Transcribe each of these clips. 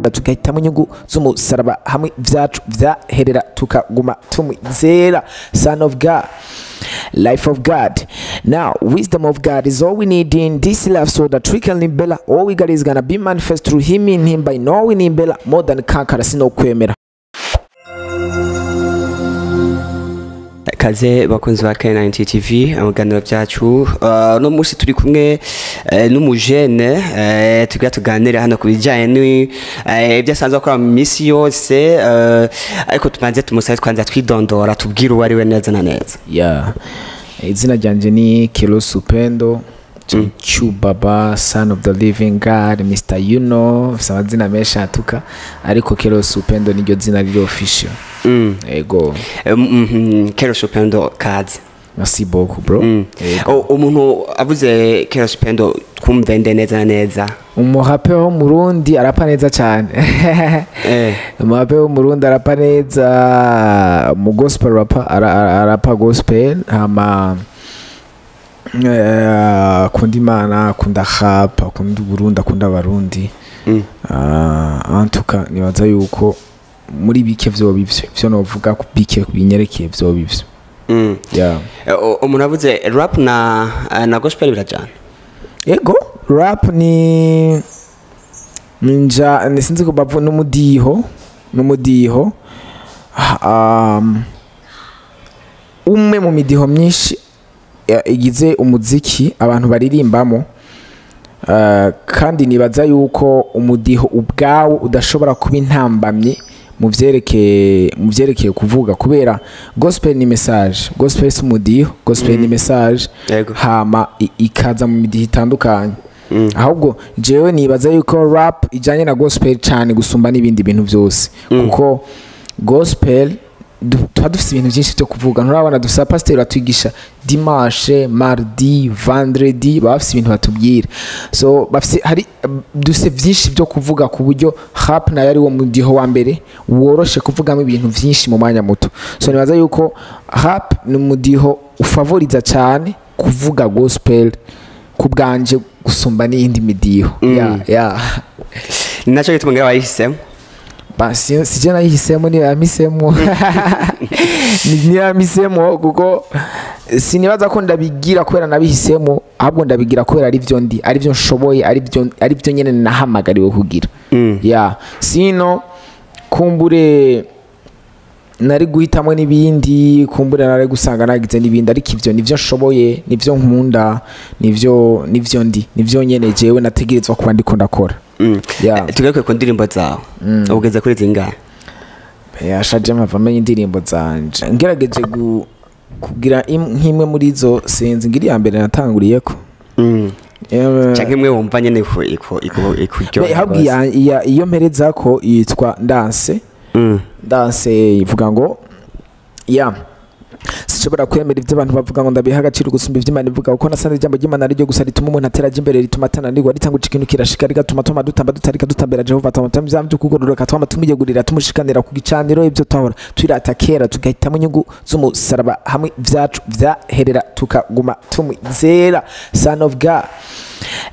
Tugahitamo inyungu z'umusaraba hamwe vyacu vyaherera, tukaguma tumwizera. Son of God, life of God. Now, wisdom of God is all we need in this life so that we can live better. All we got is gonna be manifest through him, in him, by knowing him better, more than conqueror. Sinokwemera. Kaze bakunzi ba K90 TV, amaganiro byacu. No munsi turi kumwe n'umujene, tugira tuganire hano ku bijyanye n'ibyo asanzwe akora mu minsi yose, ariko tubanze tumusabe twanza twidondora, tubwire uwo ari we neza na neza. Yeah. Izina ryanje ni Kelos Upendo, Q Baba, son of the living God, Mr. You know, mfise amazina menshi atuka, ariko Kelos Upendo niryo zina riri official. Ego. Kelos Upendo, kaze. Merci beaucoup, bro. Ego. Umuntu avuze Kelos Upendo twumve nde neza na neza? Umurape wo mu Burundi arapa neza cyane. Umurape wo mu Burundi arapa neza, mu gospel rapper arapa gospel, hama akunda Imana, akunda rap, akunda Burundi, akunda Abarundi. En tout cas nibaza yuko muri bike vyoba ivyo, ivyo novuga ku bike binyerekeye vyoba ivyo. Yeah. Umuntu avuze rap na gospel birajana. Ego, rap ni ninja, ni sinzi ko bavu n'umudiho. Umwe mu midiho myinshi igize umuziki abantu baririmbamo. Kandi nibaza yuko umudiho ubwawo udashobora kuba intambamye mu vyerekeye kuvuga, kubera gospel ni message, gospel si umudiho, gospel ni message. Hama ikaza mu midiho itandukanye. Ahubwo jewe nibaza yuko rap ijanye na gospel cyane gusumba n'ibindi bintu byose, kuko gospel tuba dufise ibintu byinshi byo kuvuga. Nturabona dufise pasteur atwigisha dimanche, mardi, vendredi, baba bafise ibintu batubwira. So bafise hari dufise byinshi byo kuvuga, ku buryo rap nayo ari wo mudiho wa mbere woroshe kuvugamo ibintu byinshi mu mwanya muto. So nibaza yuko rap ni umudiho ufavoriza cyane kuvuga gospel ku bwanje gusumba n'iyindi midiho. Yeah, yeah. Naco gituma ngira wayihisemo. Ba, si je nayihisemo, niyo yampisemo. Niyo yampisemo, kuko sinibaza ko ndabigira kubera nabihisemo, ahubwo ndabigira kubera ari byo ndi, ari byo nshoboye, ari byo nyene nahamagariwe kugira. Yeah. Sino kumbure nari guhitamo n'ibindi, kumbure nari gusanga nagize n'ibindi, ariko ivyo nivyo nshoboye, nivyo nkunda, nivyo ndi, nivyo nyene jewe nategerezwa kuba ndiko ndakora. Yeah. Tugaruke ku ndirimbo zawe. Ugeze kuri zingahe? Yashaje mpava menya indirimbo zanje. Ngerageje kugira nk'imwe muri zo, sinzi ngira iya mbere natanguriyeko. Canke imwe wumva nyene ikuryohera Be, ahubwo rwose. Iyo mperezako yitwa Ndanse. Ndanse ivuga ngo ya sinshobora kwemera ibyo abantu bavuga ngo ndabiha agaciro gusumba ibyo Imana ivuga, kuko nasanze ijambo ry'Imana ari ryo gusa rituma umuntu atera ajya imbere, rituma atananirwa, ritanga ikintu kirashika, rigatuma tuma dutamba dutarika dutambera Jehova, tuma tuma ibyaha by'ukugororoka, twama tumuyegurira, tumushikanira ku gicaniro ibyo twahora twirata kera, tugahitamo inyungu z'umusaraba hamwe vyacu vyaherera, tukaguma tumwizera. Son of God,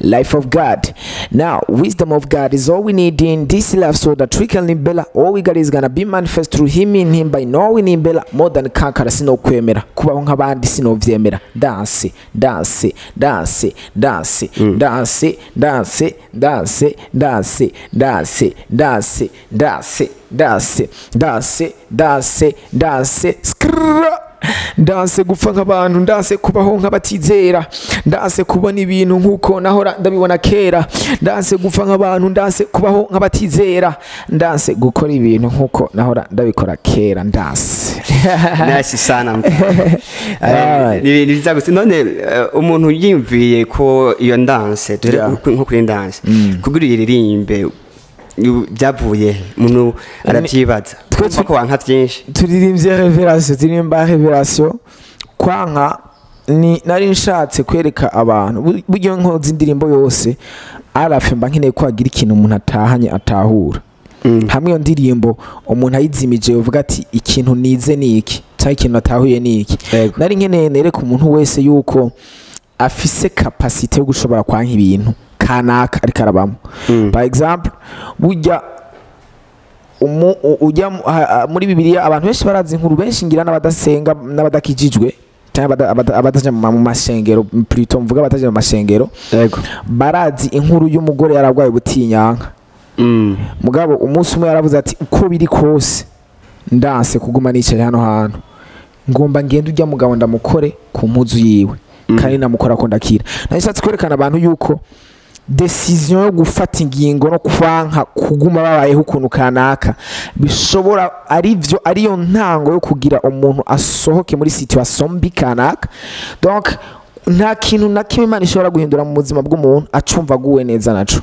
life of God. Now, wisdom of God is all we need in this life so that we can live better. All we got is gonna be manifest through him, in him, by knowing him better, more than conqueror. Sinokwemera kubaho nk'abandi, sinovyemera. Dance, dance, dance, dance, dance, dance, dance, dance, dance, dance, dance, dance, dance, dance, dance, skrrr. Ndanse gupfa nk'abantu, ndanse kubaho nk'abatizera, ndanse kubona ibintu nk'uko nahora ndabibona kera, ndanse gupfa nk'abantu, ndanse kubaho nk'abatizera, ndanse gukora ibintu nk'uko nahora ndabikora kera, ndanse. Nice sana. Ni byiza gusa none umuntu yiyumviye ko iyo ndanse dore nko kuri ndanse kugira uyiririmbe byavuye he? Umuntu arabyibaza twumva ko wanka byinshi. Turirimbye revelation, turirimba revelation. Kwanka ni nari nshatse kwereka abantu buryo nkoze indirimbo yose arafe mba nkeneye ko hagira ikintu umuntu atahanye atahura. Hamwe iyo ndirimbo umuntu ayizimije uvuga ati ikintu nize ni iki, cyangwa ikintu atahuye ni iki. Nari nkeneye nereka umuntu wese yuko afise capacité yo gushobora kwanka ibintu kanaka ariko arabamo. By example, burya Ujya muri Bibiliya, abantu benshi barazi inkuru, benshi ngira n'abadasenga n'abadakijijwe cyangwa abadaja mu mashengero, plutôt mvuga abataja mu mashengero, barazi inkuru y'umugore yararwaye ubutinyanka. Mugabo umunsi umwe yaravuze ati: "Uko biri kose ndanse kuguma nicaye hano hantu, ngomba ngende ujya mugabo ndamukore ku mpuzu yiwe, kandi namukora ko ndakira." Nashatse kwerekana abantu yuko décision yo gufata ingingo no kwanka kuguma babayeho ukuntu kanaka bishobora arivyo ariyo ntango yo kugira umuntu asohoke muri situation mbi kanaka. Donc nta kintu na kimwe Imana ishobora guhindura mu buzima bw'umuntu acumva aguwe neza naco.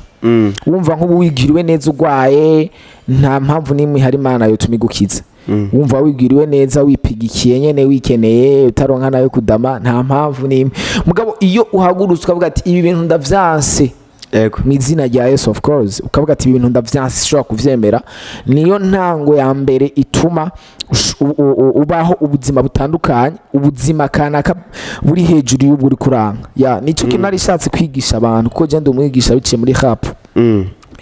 Wumva nk'ubu wigiriwe neza urwaye, nta mpamvu n'imwe ihari Imana yotuma igukiza. Wumva wigiriwe neza, wipigikiye nyene, wikeneye, utaronka nayo kudama, nta mpamvu n'imwe. Mugabo iyo uhagurutse ukavuga ati: "Ibi bintu ndavyanse," mu izina rya Yesu, of course, ukavuga ati: "Ibi bintu ndavyanse, sinshobora kuvyemera," niyo ntango ya mbere ituma ubaho ubuzima butandukanye, ubuzima kanaka buri hejuru y'ubwo uri kuranga. Ya, nico kintu nari ishatse kwigisha abantu, kuko je ndi umwigisha biciye muri rap.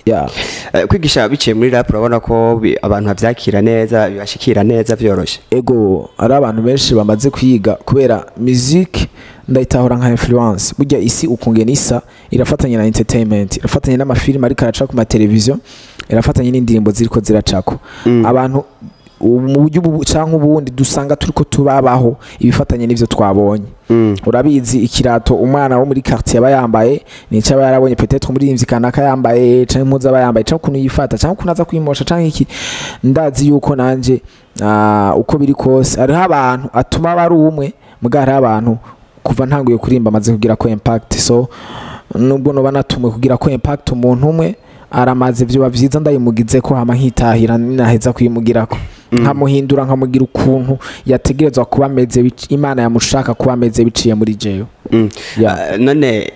Ya. Kwigisha biciye muri rap, urabona ko abantu bavyakira neza, bibashikira neza vyoroshe? Ego, ari abantu benshi bamaze kwiga kubera music ndayitahura nka influence. Burya isi ukungena isa irafatanya na entertainment, irafatanya n'amafilm ariko araca ku mateleviziyo, irafatanya n'indirimbo ziriko ziracako. Abantu ubu mu buryo ubu canke ubundi dusanga turiko tubabaho ibifatanye n'ivyo twabonye. Urabizi, ikirato umwana wo muri quartier aba yambaye nico aba yarabonye peut-être umuririmbyi kanaka yambaye, canke impuzu aba yambaye, canke ukuntu yifata, canke ukuntu aza kwimosha, canke iki. Ndazi yuko nanje uko biri kose hariho abantu atuma bari umwe, muga hariho abantu kuva ntanguye kuririmba amaze kugira ko impact. So nubwo noba natumwe kugira ko impact umuntu umwe, aramaze, vyoba vyiza ndayimugize ko hama nkitahira, naheza kuyimugirako nkamuhindura, nkamugira ukuntu yategerezwa kuba ameze, Imana yamushaka kuba ameze biciye muri jewe. Yeah. None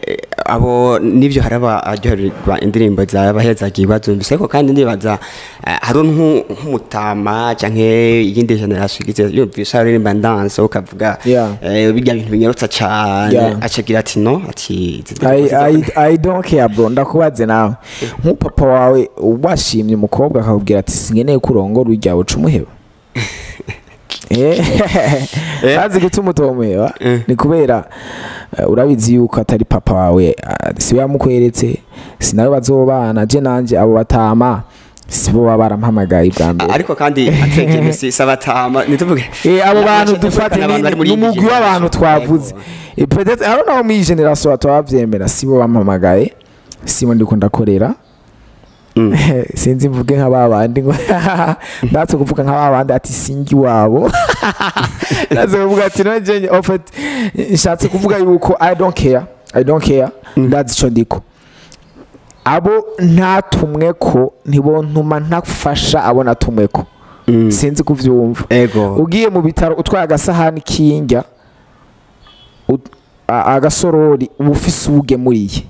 abo nivyo haraba aryoherwa indirimbo zabahezagiye bazumvise, ariko kandi ndibaza hari nk'umutama canke iyindi generation igize yumvise aririmba dance, ukavuga bijya bintu binyarutsa cane, acagira ati: "No," ati izi ndirimbo I don't care, bro. Ndakubaze nawe, nk'upapa wawe washimye umukobwa akakubwira ati: "Sinkeneye ko urongora urya," uca umuheba? Azi gutuma utomuheba ni kubera urabizi yuko atari papa wawe, si we yamukweretse, si nawe bazobana. Je nanje abo batama sibo baba barampamagaye bwa mbere. Ariko kandi atekeye si sabatama nituvuge Abo bantu dufate abantu bari muri ni iyi umugwi w'abantu generation. twavuze. Peut-être abo nabo muri iyi generation batabavyemera, sibo bampamagaye, sibo ndiko ndakorera. Sinzi mvuge nka babandi ngo ndatse kuvuga nka babandi ati singi wabo, ndaze kuvuga ati no je, en fait nshatse kuvuga yuko I don't care, I don't care. Ndazi ico ndiko. Abo ntatumwe ko ntibontuma ntafasha abo natumwe ko. Sinzi kuvyumva. Ego. Ugiye mu bitaro utwaye agasahani k'indya, agasorori, uba ufise uwugemuriye.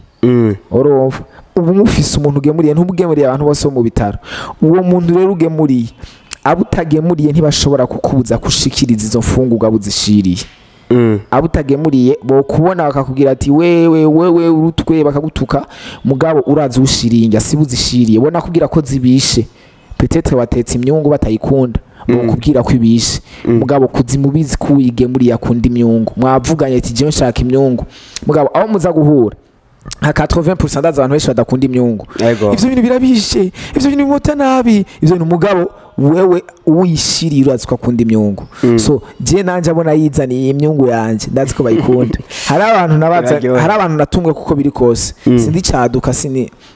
Urumva, ubu mufise umuntu ugemuriye, ntubugemuriye abantu bose bo mu bitaro. Uwo muntu rero ugemuriye, abo utagemuriye ntibashobora kukubuza gushikiriza izo mfungurwa buzishiriye. Abo utagemuriye bo kubona bakakubwira ati: "Wewe, wewe urutwe," bakagutuka. Mugabo urazi ushiriye indya si buzishiriye, bo nakubwira ko zibishe. Peut-être watetse imyungu batayikunda, bokubwira ko ibishe. Mugabo kuzimubizi ko uyigemuriye akunda imyungu, mwavuganye ati: "Jewe nshaka imyungu." Mugabo aho muza guhura nka 80%, ndazi abantu benshi badakunda imyungu. "Ivyo bintu birabishe, ivyo bintu bimota nabi, ivyo bintu." Mugabo wewe uyishiriye urazi ko akunda imyungu. So je nanje abona yizaniye imyungu yanje, ndazi ko bayikunda. Hari abantu nabaza, Biraryoha. hari abantu natumwe, kuko biri kose sindi caduka,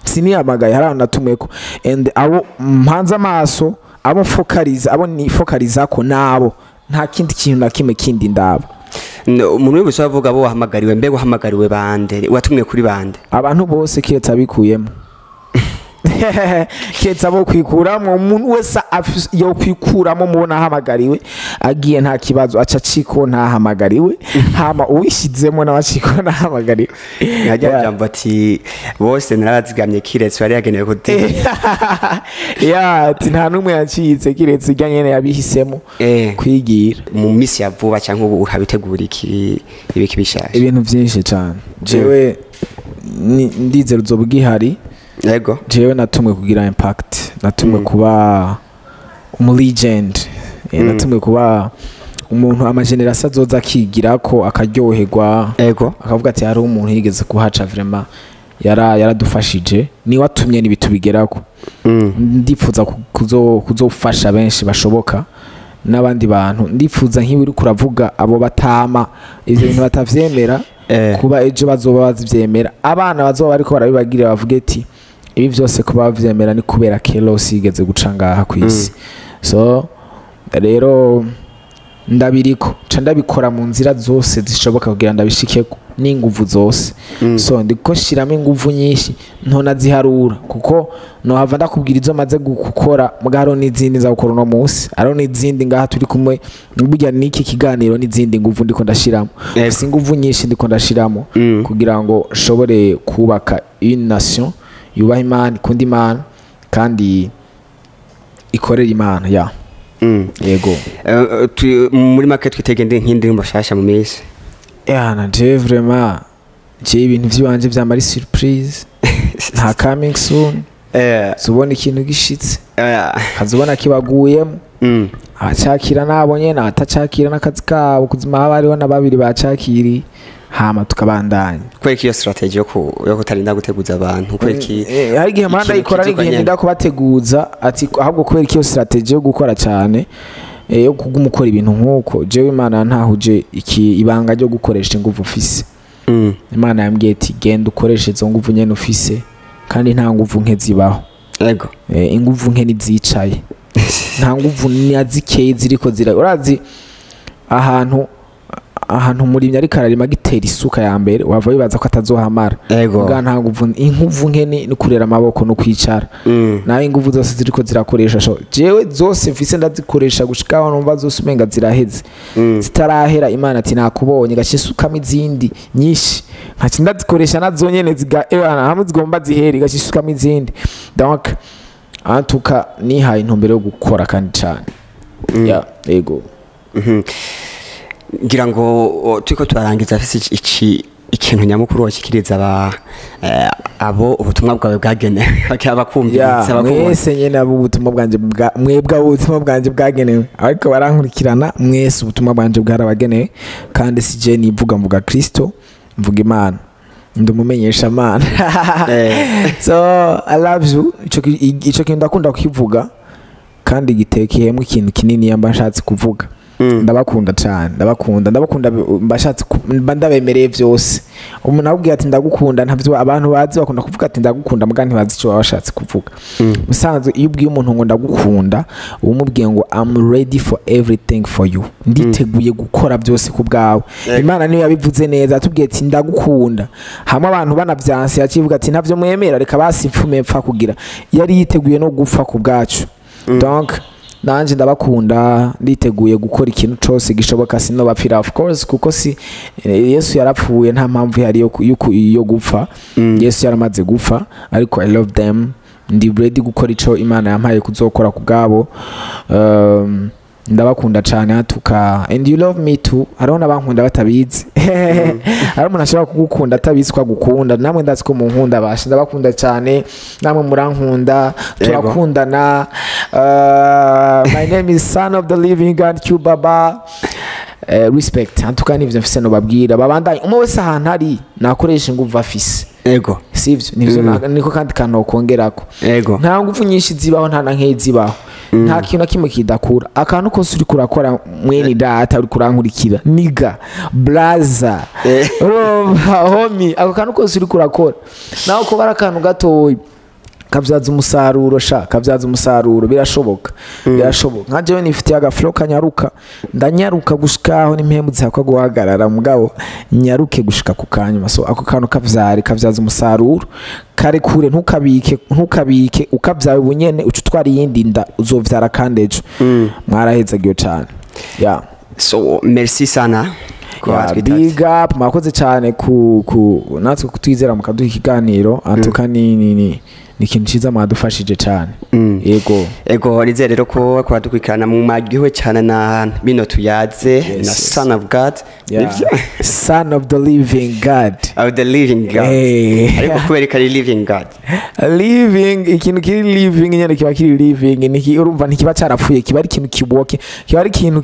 sinihamagaye. Hari abantu natumweko, and abo mpanze amaso, abo mfokaliza, abo nifokalizako nabo, nta kindi kintu na kimwe kindi ndaba. Umuntu wese avuga abo wahamagariwe, mbega wahamagariwe bande? Watumwe kuri bande? Abantu bose, kiretse abikuyemo, keretse abo kwikuramwo. Umuntu wese yokwikuramo mubona ahamagariwe agiye, nta kibazo, aca aciko ntahamagariwe, hama uwishizemo nawe aciko ntahamagariwe. Nkajya jambo ati: "Bose narabazigamye kiretse wari yagenewe kuziga." Ya, ati nta n'umwe yacitse kiretse irya nyene yabihisemo kwigira. Mu minsi ya vuba cyangwa ubu uhabitegura iki, ibiki bishasha? Ibintu byinshi cyane. Jewe ndizera uzoba ugihari. Jewe natumwe kugira impact, natumwe kuba Umu legend. Natumwe kuba umuntu ama génération azoza akigirako, akaryoherwa, akavuga ati hari umuntu yigeze kuhaca, vraiment yaradufashije, niwe atumye n'ibitubigerako. Ndifuza kuzofasha benshi bashoboka n'abandi bantu. Ndifuza nk'ibi uri kuravuga, abo batama ivyo bintu batavyemera, kuba ejo bazoba bazivyemera, abana bazoba bariko barabibagirira bavuge ati ibi vyose kuba bavyemera ni kubera Kelos yigeze guca ngaha kw'isi. So rero ndabiriko ca ndabikora mu nzira zose zishoboka kugira ndabishikeko n'inguvu zose. So ndiko shiramo inguvu nyinshi ntonaziharura, kuko nohava ndakubwira izo maze gukora, muga hariho n'izindi nza gukora uno munsi, hariho n'izindi ngaha turi kumwe burya n'iki kiganiro, n'izindi nguvu ndiko ndashiramo. Mfise inguvu nyinshi ndiko ndashiramo kugira ngo nshobore kubaka une nation yubaha Imana, ikunda Imana kandi ikorera Imana ya. Yego. Muri make twitege nk'indirimbo shasha mu minsi? Yana je vraiment, je ibintu vy'iwanje vyama ari surprise, nta coming soon. Zubona ikintu gishitse, kazubona kibaguyemo. Abacakira nabo nyene, abatacakira n'akazi kabo kuzima, haba hariho na babiri bacakiriye, hama tukabandanya. Kubera iyo strategy yo kutarinda guteguza abantu, kubera iki? Hari igihe mpora Ikintu ndayikora, hari kizuka igihe nyene. ndinda kubateguza ati ahubwo kubera iyo strategy yo gukora cyane, yo kuguma ukora ibintu nk'uko jewe Imana ntahuje iki ibanga ryo gukoresha inguvu ufise. Imana yambwiye ati genda ukoreshe izo nguvu nyene ufise, kandi nta nguvu nke zibaho. Inguvu nke nizicaye, nta nguvu na zikeye ziriko zira. Urazi ahantu umurimyi ariko ararima agitera isuka ya mbere, wava wibaza ko atazohamara. Muga nta nguvu, inguvu nke ni kurera amaboko no kwicara. Nawe inguvu zose ziriko zirakoresha, so jewe zose mfise ndazikoresha gushika aho numva zose umenga ziraheze. Zitarahera, Imana ati nakubonye, gace isukamo izindi nyinshi, nkaca ndazikoresha nazo nyene ziga ebana hamwe zigomba zihere, gace isukamo izindi. Donc en tout cas nihaye intumbero yo gukora kandi cane. Ya, yego. Ngira ngo turiko turarangiza, afise ikintu nyamukuru washikiriza abo ubutumwa bwawe bwagenewe, bakaba bakumviriza, Ya, bakubona. Mwese nyene abo ubutumwa bwanje mwebwe abo ubutumwa bwanje bwagenewe, ariko barankurikirana mwese, ubutumwa bwanje bwarabagenewe. Kandi si je nivuga, mvuga Kristo, mvuga Imana, ndi umumenyesha Mana. So I love you. Ico kintu ndakunda kukivuga kandi gitekeyemo ikintu kinini yamba nshatse kuvuga. Ndabakunda cyane, ndabakunda, ndabakunda, mba nshatse mba ndabemereye byose. Umuntu akubwira ati ndagukunda, ntavyo abantu bazi. Bakunda kuvuga ati ndagukunda, muga ntibazi icyo baba bashatse kuvuga. Musanzwe iyo ubwiye umuntu ngo ndagukunda, uba umubwiye ngo I'm ready for everything for you, nditeguye gukora byose ku bwawe. Imana niyo yabivuze neza, yatubwiye ati ndagukunda, hamwe abantu banavyanse yakivuga ati ntavyo mwemera, reka basi mfume mpfa, kugira yari yiteguye no gupfa ku bwacu. Donc nanje ndabakunda, nditeguye gukora ikintu cose gishoboka. Sinobapfira of course, kuko si Yesu yarapfuye, nta mpamvu ihari yo gupfa. Yesu yaramaze gupfa, ariko I love them, ndi ready gukora ico Imana yampaye kuzokora ku bwabo. Ndabakunda cyane hatuka, and you love me too. Hariho n'abankunda batabizi, hari umuntu ashobora kugukunda atabizi ko agukunda. Namwe ndazi ko munkunda basha, ndabakunda cyane, namwe murankunda, turakundana. My name is Son of the Living God Q Baba. Respect antuka, nivyo mfise no babwira babandanye, umwe wese ahantu ari nakoresha inguvu afise. Sivyo? Nivyo. Niko kandi kantu kongerako. Nta nguvu nyinshi zibaho, nta na nkeyi zibaho, nta kintu na kimwe kidakura. Akantu kose uriko urakora, mwene data uriko urankurikira, niga blaza, urumva homie, ako kantu kose uriko urakora, nawe ko bari akantu gatoya, kabyaza umusaruro sha, kabyaza umusaruro, birashoboka, birashoboka. Nka jewe nifitiye agafuro kanyaruka, ndanyaruka gushika aho n'impembu zihakwa guhagarara, mugabo nyaruke gushika ku kanyuma. So ako kantu kavyare, kavyaza umusaruro kare kure, ntukabike, ntukabike, ukavyaye ubunyene uca utwara iyindi nda uzovyara kandi ejo. Mwarahezagiwe cane, yeah. So merci sana. Ko Ya, watwitabye. big up, mwakoze cyane ku natwe kutwizera mukaduha ikiganiro. Antuka ni ikintu ciza mwadufashije cyane. Yego. Ego, nizere rero ko kubadukurikirana mu maryohewe cyane na bino tuyaze na Son of God. Nivyo? Son of the living God. Of the living God. Ariko kubera ko ari living God? Living, ikintu kiri living nyene kiba kiri living, niki urumva ntikiba carapfuye, kiba ari ikintu kiboke, kiba ari ikintu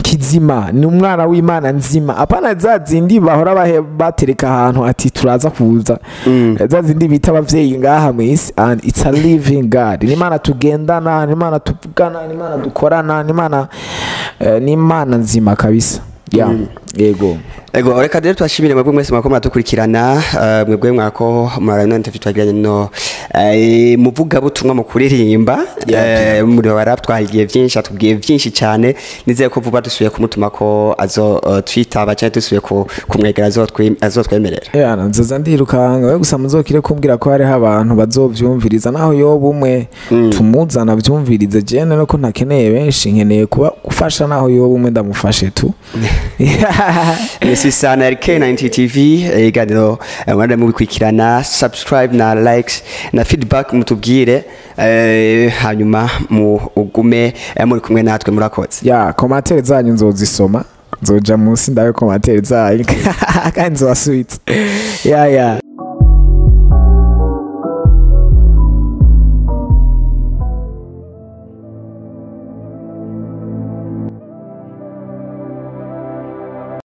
kizima, ni umwana w'Imana nzima, apana za zindi bahora batereka ahantu ati turaza kuza, za zindi bita abavyeyi ngaha mu isi. And it's a living God, ni Imana tugendana, ni Imana tuvugana, ni Imana dukorana, ni Imana nzima kabisa. Yeah, yego. Ego, reka rero tubashimire mwebwe mwese mwako muradukurikirana, mwebwe mwako murarana interview twagiranye no muvugabutumwa mu kuririmba muri wa rap. Twahigiye byinshi, atubwiye byinshi cyane. Nizeye ko vuba dusubiye kumutuma ko azo twitaba cyangwa dusubiye kumwegera azotwemerera. Yeah, nzoza ndirukanga we gusa muzokire kumbwira ko hariho abantu bazovyumviriza, naho yoba umwe tumuzana vyumvirize. Jene no ko ntakeneye benshi, nkeneye kuba gufasha, naho yoba umwe ndamufashe tu. Merci sana. RK90 TV, ibiganiro mwanda mubikurikirana, subscribe na likes na feedback mutubwire, hanyuma mu ugume muri kumwe natwe. Murakoze. Ya, commentaire zanyu nzozisoma, nzoja munsi ndabe commentaire zanyu kandi nzobasubiza. Ya.